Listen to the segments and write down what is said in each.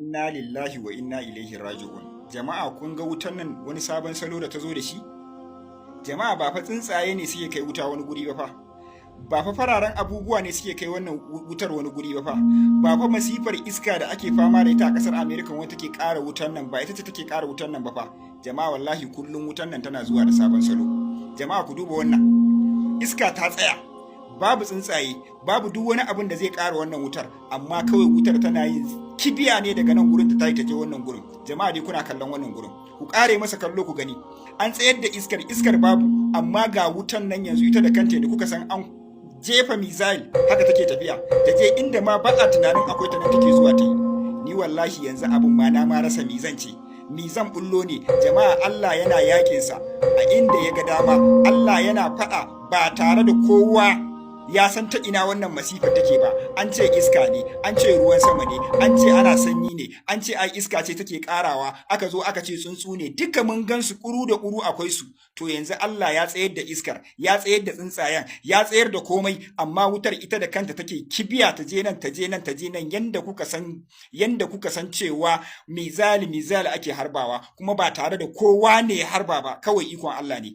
Inna lillahi wa inna ilaihi raji'un. Jama'a, kun ga wutan nan, wani sabon salo da ta zo da shi? Jama'a, ba fa tsuntsaye ne suke kai wuta wani guri ba fa. Ba fa fararen abubuwa ne suke kai wannan wutar wani guri ba fa. Ba fa masifar iska da ake fama da ita a kasar America wanda take ƙara wutan nan ba ita ce take ƙara wutan nan ba fa. Jama'a, wallahi kullum wutan nan tana zuwa da sabon salo. Jama'a, ku duba wannan. Iska ta tsaya. Babu tsuntsaye, babu duk wani abin da zai ƙara wannan wutar, amma kawai wutar tana yin kibiya ne daga nan gurin ta tayi ta je wannan gurin. Jama'a dai, kuna kallon wannan gurin, ku ƙare masa kallo ku gani. An tsayar da iskar, iskar babu, amma ga wutan nan yanzu ita da kanta da kuka san an jefa missile haka take tafiya ta je inda ma ba a tunanin akwai ta, nan take zuwa ta yi. Ni wallahi yanzu abin ma na ma rasa mi zan ce, mi zan bullo ne. Jama'a, Allah yana yakinsa a inda ya ga dama. Allah yana faɗa ba tare da kowa ya san ta ina wannan masifar take ba. An ce iska ne, an ce ruwan sama ne, an ce ana sanyi ne, an ce ai iska ce take karawa, aka zo aka ce tsuntsu ne. Duka mun gan su kuru da kuru, akwai su. To yanzu Allah ya tsayar da iskar, ya tsayar da tsuntsayen, ya tsayar da komai, amma wutar ita da kanta take kibiya ta je nan, ta je nan, ta je nan, yanda kuka san cewa missile missile ake harbawa, kuma ba tare da kowa ne ya harba ba, kawai ikon Allah ne.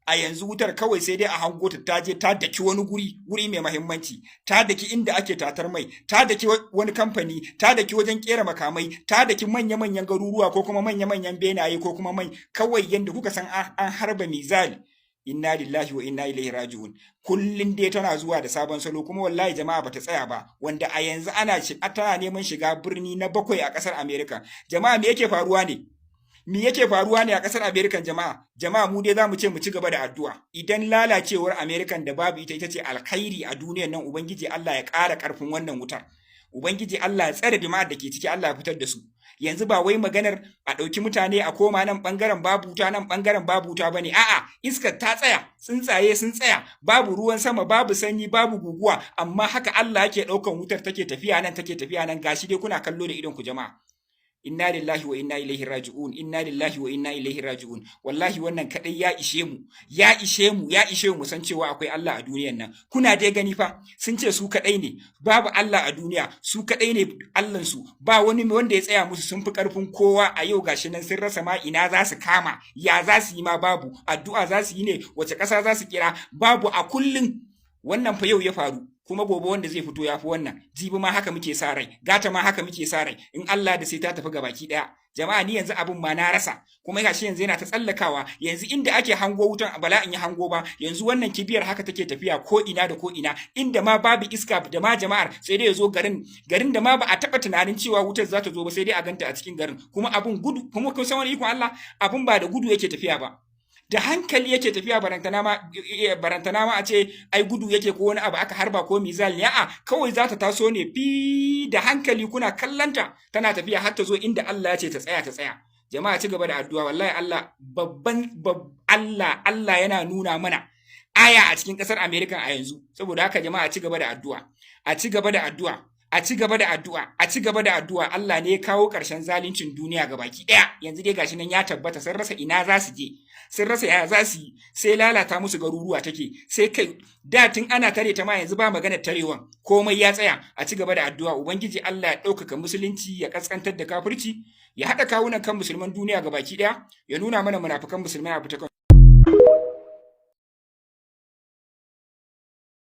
A yanzu wutar kawai sai dai a hango ta, ta je ta daki wani guri, guri mai mahimmanci, ta daki inda ake tatar mai, ta daki wani kamfani, ta daki wajen kera makamai, ta daki manya-manyan garuruwa ko kuma manya-manyan benaye ko kuma mai, kawai yanda kuka san an harba missile. Inna lillahi wa inna ilaihi raji'un. Kullun dai tana zuwa da sabon salo, kuma wallahi jama'a bata tsaya ba, wanda a yanzu ana tana neman shiga birni na bakwai a kasar America. Jama'a, me yake faruwa ne? Me yake faruwa ne a ƙasar American, jama'a? Jama'a, mu dai za mu ce mu ci gaba da addu'a. Idan lalacewar American da babu ita ita ce alkhairi a duniyar nan, Ubangiji Allah ya ƙara ƙarfin wannan wutar. Ubangiji Allah ya tsare jama'ar da ke ciki, Allah ya fitar da su. Yanzu ba wai maganar a ɗauki mutane a koma nan ɓangaren babu wuta, nan ɓangaren babu wuta bane. A'a, iskar ta tsaya, tsuntsaye sun tsaya, babu ruwan sama, babu sanyi, babu guguwa, amma haka Allah yake ɗaukan wutar take tafiya nan, take tafiya nan. Gashi dai kuna kallo da idon ku, jama'a. Inna lillahi wa inna ilaihi raji'un, inna lillahi wa inna ilaihi raji'un. Wallahi wannan kadai ya ishe mu, ya ishe mu, ya ishe mu san cewa akwai Allah a duniyan nan. Kuna dai gani fa, sun ce su kadai ne, babu Allah a duniya, su kadai ne Allahn su, ba wani wanda ya tsaya musu, sun fi karfin kowa. A yau gashi nan sun rasa ma ina za su kama, ya za su yi ma, babu addu'a za su yi ne, wace ƙasa za su kira, babu. A kullum wannan fa yau ya faru, kuma gobe wanda zai fito ya fi wannan, jibi ma haka muke sa rai, gata ma haka muke sa rai. In Allah da sai ta tafi gabaki daya. Jama'a, ni yanzu abun ma na rasa, kuma gashi yanzu yana ta tsallakawa. Yanzu inda ake hango wutan bala'in ya hango ba, yanzu wannan kibiyar haka take tafiya ko ina da ko ina, inda ma babu iska da ma jama'ar, sai dai ya zo garin, garin da ma ba a taba tunanin cewa wutar za ta zo ba, sai dai a ganta a cikin garin. Kuma abun gudu, kuma kun san wani ikon Allah, abun ba da gudu yake tafiya ba, da hankali yake tafiya. Barantana ma a ce ai gudu yake ko wani abu aka harba ko missile ne. A'a, kawai za ta taso ne fi da hankali, kuna kallanta tana tafiya har ta zo inda Allah ya ce ta tsaya, ta tsaya. Jama'a, ci gaba da addu'a. Wallahi Allah babban Allah, Allah yana nuna mana aya a cikin kasar America a yanzu. Saboda haka jama'a, ci gaba da addu'a, a ci gaba da addu'a, a ci gaba da addu'a, a ci gaba da addu'a. Allah ne ya kawo ƙarshen zaluncin duniya ga baki ɗaya. Yanzu dai gashi nan ya tabbata, sun rasa ina za su je, sun rasa ya za su yi, sai lalata musu garuruwa take. Sai kai da tun ana tare ta ma, yanzu ba maganar tarewan, komai ya tsaya. A ci gaba da addu'a. Ubangiji Allah ya ɗaukaka musulunci, ya kaskantar da kafirci, ya haɗa kawunan kan musulman duniya ga baki ɗaya, ya nuna mana munafukan musulmai a fita.